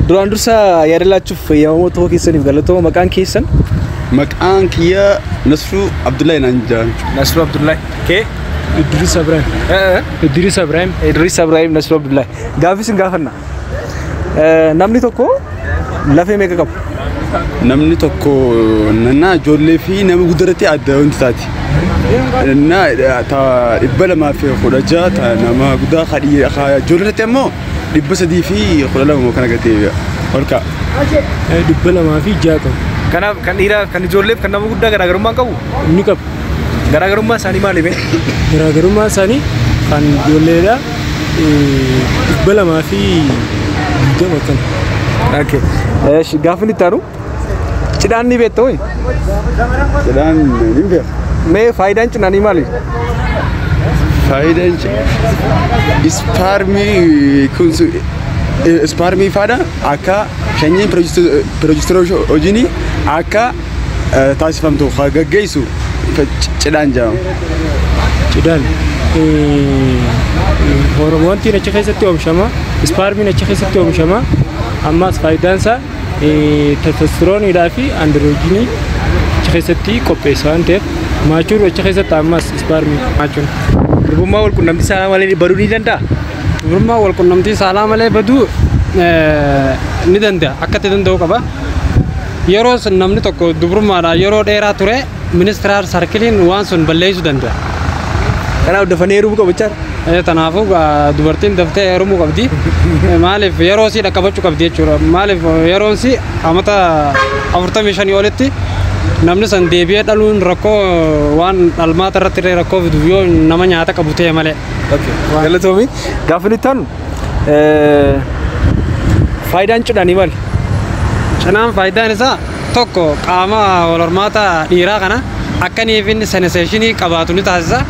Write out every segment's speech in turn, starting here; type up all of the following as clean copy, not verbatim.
Duraan dursa yaada laachuuf yaamamoo ta'uu keessaniif galatooma. Maqaan keessan? Maqaan kiyya Nasruu Abdullahi naan jedhama. Nasruu Abdullahi. Kee? Idris Ibrahim. Idris Ibrahim. Idris Ibrahim, Nasruu Abdullahi. Gaaffii isin gaafanna. Namni tokko lafee meeqa qaba? Namni tokko nannaa ijoollee fi nama guddaratti adda wanti taati. Innaa ta 216 ta nama guddaa, ijoollee immoo 312 kana gadi deebi'a. Ol ka'a. 206 qabu. Kanaaf kan dhiiraa, kan ijoolleef kan nama guddaa garaagarummaa qabu? Ni qabu. Garaagarummaa isaanii maali mee? Garaagarummaa isaanii kan ijoolleedha 220 akkana. Okay. Eesh, gaafni itti aanu cidhaan ni beekta hoyi? Cidhaan ni beeku. Mee faayidaan cidhaanii maali? Faayidaan ispaarmii kun ispaarmii faadha akka sanyiin piroojistiroojinii akka taasifamtu gaggeessu cidhaan jedhama. Cidhaan hormoontiin achi keessatti oomishama. Ispaarmiin achi keessatti oomishama. Ammas faayidaan isaa testosterooniidhaa fi androojinii achi keessatti qopheessa waan ta'eef maachuun achi keessatti ammas ispaarmii maachuun. Durbummaa wal qunnamtii saalaa malee baduu ni danda'a? Durbummaa wal qunnamtii saalaa malee baduu ni danda'a. Akka itti danda'u qaba. Yeroo namni tokko dubrummaadhaan yeroo dheeraa ture menstrual cycleiin waan sun balleessuu danda'a. Kanaaf dafanii heerumuu qabu jechaadha. Kanaafuu dubartiin daftee heerumuu qabdi. Maaliif yeroo isii dhaqqabachuu qabdi jechuudha. Maaliif yeroon isii amata 45 olitti namni san deebi'ee dhaluun rakkoo waan dhalmaata irratti illee rakkoo fiduuf yoo nama nyaata qabu ta'e malee. Galatoomi. Gaafni itti aanu faayidaan cidhaanii maali? Cinaan faayidaan isaa tokko qaama wal hormaata dhiiraa kana akka inni sensationii qabaatu ni taasisa.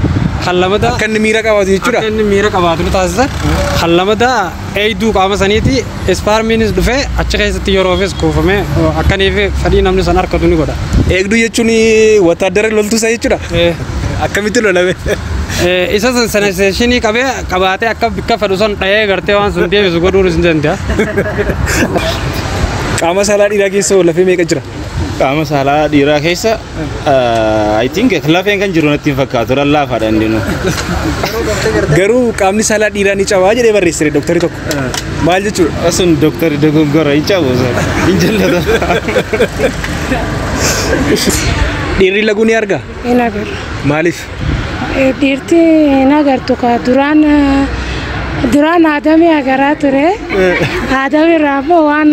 Kan lamada Akka inni miira qabaatu jechuudha. Akka inni miira qabaatu ni taasisa. Kan lamada eegduu qaama saniiti ispaarmiinis dhufee achi keessatti yeroofis kuufamee akka inni fedhii namni san argatu ni godha. Eegduu jechuun wataadara loltuu isaa jechuudha. Akkamitti lolame? Isa san sensationii qabee qabaatee akka bikka fedhu san dhahee gartee waan sun deebisu godhuunis ni danda'a. Qaama saalaa dhiiraa keessa lafee meeqa jira? Qaama saalaa dhiiraa keessa I think lafeen kan jiru natti hin fakkaatu, lallaafaadha inni. Garuu qaamni saalaa dhiiraa ni cabaa jedhee barreessire dooktarri tokko. Maal jechuudha? Sun dooktarri dogoggora, hin cabu, hin jallata. Dhiirri laguu ni argaa? Hin agarru. Maaliif? Dhiirti hin agartu ka duraan aadamii agaraa ture. Aadamii irraa immoo waan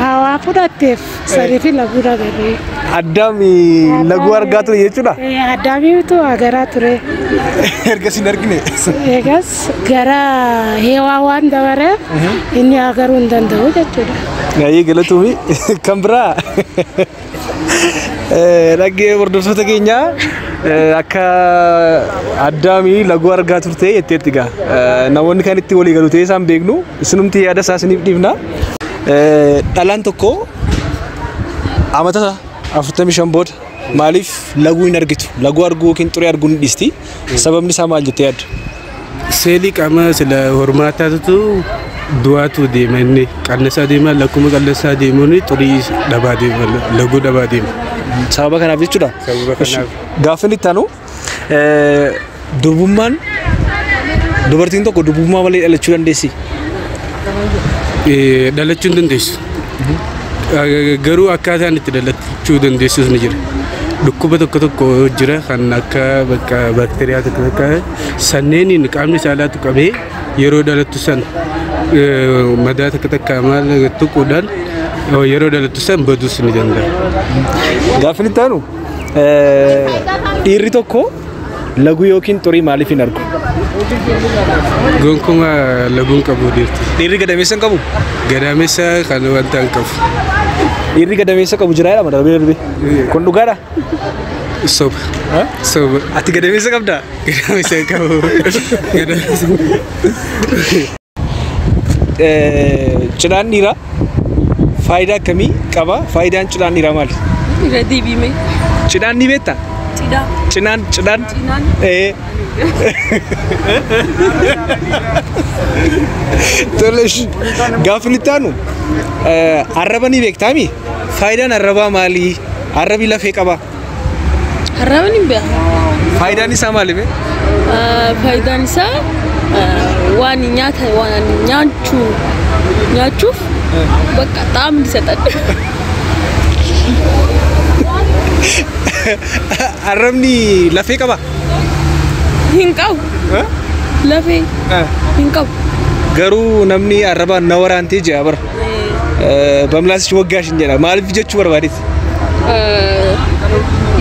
hawaa fudhatteef sadii fi laguu agarree. Addaam laguu argaa ture jechuudha? Addaamiitu agaraa ture. Ergas hin argine. Egas gara heewaa waan dabareef inni agaruu hin danda'u jechuudha. Baay'ee galatoomii. Kan biraa dhaggee hordoftoota keenyaa akka addaamii laguu argaa turte jetteetti gaa. Namoonni kan itti walii galu ta'ee isaan beeknu, isinumti yaada isaa isiniif dhiifna. Dhalaan tokko amata 45 booda maaliif laguu hin argitu? Laguu arguu yookiin xurii arguu ni dhiisti. Sababni isaa maal jettee yaadda? Seelii qaama sila hormaataatu du'aatu deema, inni qannasaa deema, lakkuma qannasaa deemuun xurii dhabaa deema, laguu dhabaa deema. Sababa kanaaf jechuudha. Sababa kanaaf. Gaaffiin itti aanu durbummaan dubartiin tokko durbummaa malee dhalachuu dandeessi? Dhalachuu hin dandeessu. Garuu akkaataan itti dhalachuu dandeessus ni jira. Dhukkuba tokko tokko jira kan akka bakka baakteeriyaa tokko tokko sanneeniin qaamni saalaatu qabee yeroo dhalattu san madaa takka takka maal tuquudhaan yeroo dhalattu san baduus ni danda'a. Gaaffiin itti aanu dhiirri tokko laguu yookiin xurii maaliif hin argu? Gonkumaa laguun qabu dhiirti. Dhiirri gadameessa hin qabu? Gadameessa kan wanta hin qabu. Dhiirri gadameessa qabu jira jedhama darbee darbee. Kun dhugaadha? Soba. Soba. Ati gadameessa qabdaa? Gadameessa hin qabu. Gadameessa. Cidhaan dhiiraa faayidaa akkamii qaba? Faayidaan cidhaan dhiiraa maali? Irra deebiime. Cidhaan ni beektaa? Cidhaa. Cinaan cidhaan? Cinaan. Ee. Tole gaafni itti aanu arraba ni beektaami? Faayidaan arrabaa maali? Arrabi lafee qaba. Arrabni hin beeku. Faayidaan isaa maali bee? Faayidaan isaa waan nyaata waan nyaachuu nyaachuuf bakka xaamni ይሰጣል። Arrabni lafee qaba? Hin qabu. Lafee hin qabu. Garuu namni arrabaan na waraantee jira bara. በምላስሽ ወጋሽኝ jedha. Maaliif jechuu barbaadeeti?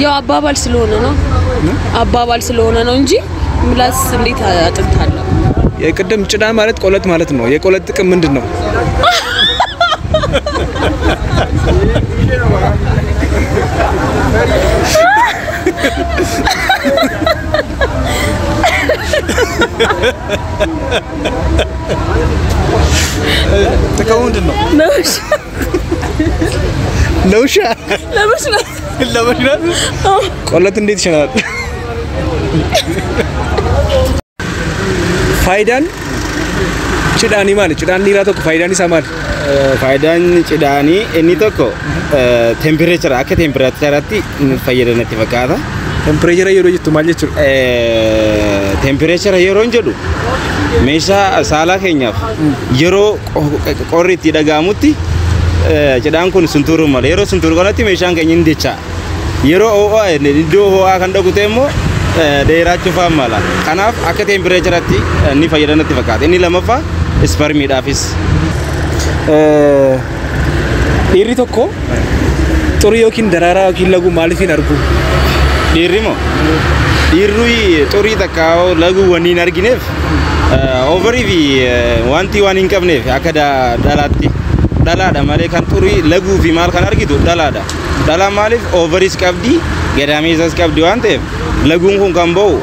ያው አባባል ስለሆነ ነው። አባባል ስለሆነ ነው እንጂ ምላስ እንዴት አጥንት አለው? የቅድም ጭዳ ማለት ቆለጥ ማለት ነው። የቆለጥ ጥቅም ምንድን ነው? ጥቅሙ ምንድን ነው? ለውሻ ለመሽናት ለመሽናት። ቆለጥ እንዴት ይሸናል? Faayidaan cidhaanii maali? Cidhaan dhiiraa tokko faayidaan isaa maali? Faayidaan cidhaanii inni tokko tempereechara akka tempereecharaatti fayyada natti fakkaata. Tempereechara yeroo jettu maal jechuudha? Tempereechara yeroo jedhu meeshaa saalaa keenyaaf yeroo qorri itti dhaga'amutti cidhaan kun suntuuruu mala. Yeroo suntuuru kanatti meeshaan keenya hin dachaa. Yeroo ho'aa iddoo ho'aa kan dhaqu ta'e immoo dheeraachuu fa'aa mala. Kanaaf akka tempereecharaatti ni fayyada natti fakkaata. Inni lammaffaa isparmiidhaafis. Dhiirri tokko xurii yookiin daraaraa yookiin laguu maaliif hin argu? Dhiirri moo? Dhiirri xurii takka laguu wanni hin argineef oovarii fi wanti waan hin qabneef akka dhalaatti dhalaadha malee kan xurii laguu fi maal kan argitu dhalaadha. Dhalaan maaliif oovariis qabdi gadaameessas qabdi waan ta'eef laguun kun kan ba'u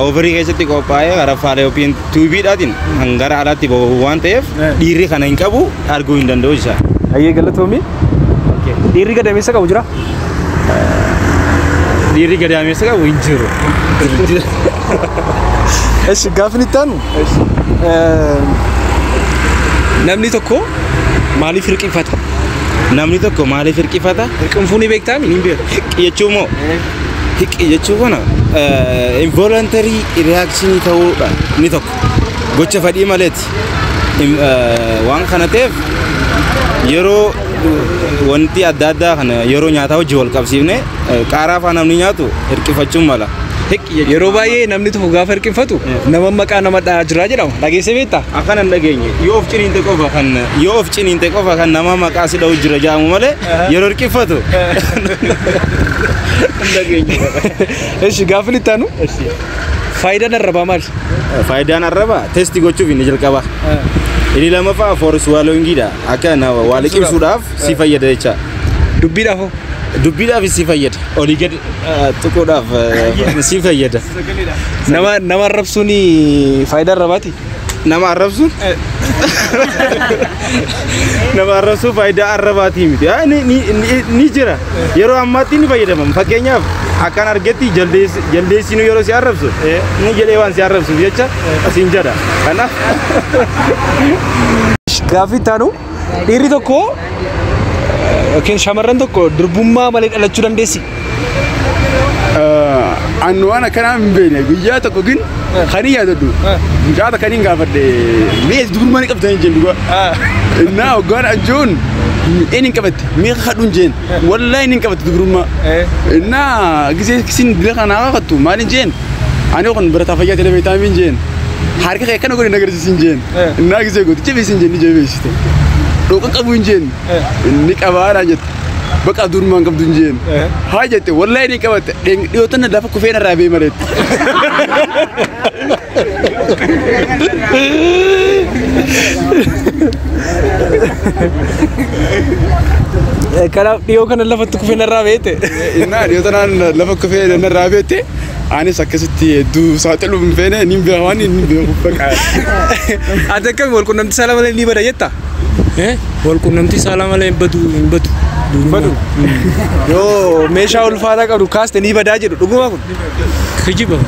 oovarii keessatti qophaa'ee karaa faalooppiin tuubiidhaatiin kan gara alaatti ba'u waan ta'eef dhiirri kana hin qabu arguu hin danda'u jecha. Ayyee galatoomii. Dhiirri gadameessa qabu jira? Dhiirri gadameessa qabu hin jiru. Eshi gaafni itti aanu namni tokko maaliif hirqinfata? Namni tokko maaliif hirqifata? Hirqinfuu ni beektaa? Ni beeku. Hiqqi jechuu moo? Hiqqi jechuu kana involuntary reaction ta'uudha ni tokko. Gocha fedhii maleeti. Waan kana ta'eef yeroo wanti adda addaa kana yeroo nyaataa wajjin wal qabsiifne qaaraa faa namni nyaatu hirqifachuun mala. Yeroo baay'ee namni tokko gaafa hirqinfatu nama maqaa nama dhahaa jira jedhama. Dhageessee beektaa? Akkana hin dhageenye. Yoo of ciniinte qofa kan yoo of ciniinte qofa kan nama maqaa si dha'u jira jedhamu malee yeroo hirqifatu hin dhageenye. Eshi gaafni itti aanu faayidaan arrabaa maali? Faayidaan arrabaa testi gochuuf inni jalqaba. Inni lammaffaa for swallowingidha. Akka waa liqimsuudhaaf si fayyada jecha. Dubbiidhaaf hoo? Dubbiidhaaf si fayyada. Olii gadi tuquudhaaf si fayyada. Nama arrabsuun faayidaa arrabaati? Nama arrabsuun? Nama arrabsuun faayidaa arrabaatii miti. Ni jira. Yeroo ammaatti ni fayyadamama. Fakkeenyaaf akkan argetti jaldeessinu yeroo si arrabsu ni jedhee waan si arrabsuuf jecha asiin jedha. Kanaaf Gaaffii itti aanu dhiirri tokko yookiin shamarran tokko durbummaa malee dhalachuu dandeessi? Ani waan akkanaa hin beekne guyyaa tokko gin kan hin yaadadhu. Mucaa takka hin gaafadhe mee durbummaa ni qabdan hin jeen dhugaa. Innaa hoggaan ajoon inni hin qabatte mee kadhu hin jeen wallaahi inni hin qabatte dubrummaa. Innaa gisee isin dila kana kakattu maal hin jeen ani kun barataa fayyaa ta'e beektaa hin jeen harka kee akkana godhi nagarsiis hin jeen innaa gisee gootu jabeessi hin jeen ni jabeessite. Dhooqa qabu hin jeen inni qabaadhaan jette. Bakka durmaan qabdu hin jeen. Haa jette wallaahi ni qabatte dhiyootan lafa kufeen irraa bee mareetti. Kanaaf dhiyoo kana lafatti kufeen irraa beete. Innaa dhiyoo tanaan lafa kufeen irraa beete anis akkasitti hedduu saaxiluuf hin feene ni beeku waan inni beeku bakka. Ati akkami wal quunnamtii saalaa malee ni bada jetta? Wal quunnamtii saalaa malee hin badu hin badu. Badu. Yoo meeshaa ulfaataa qabdu kaaste ni badaa jedhu, dhuguma kun? Kijiba.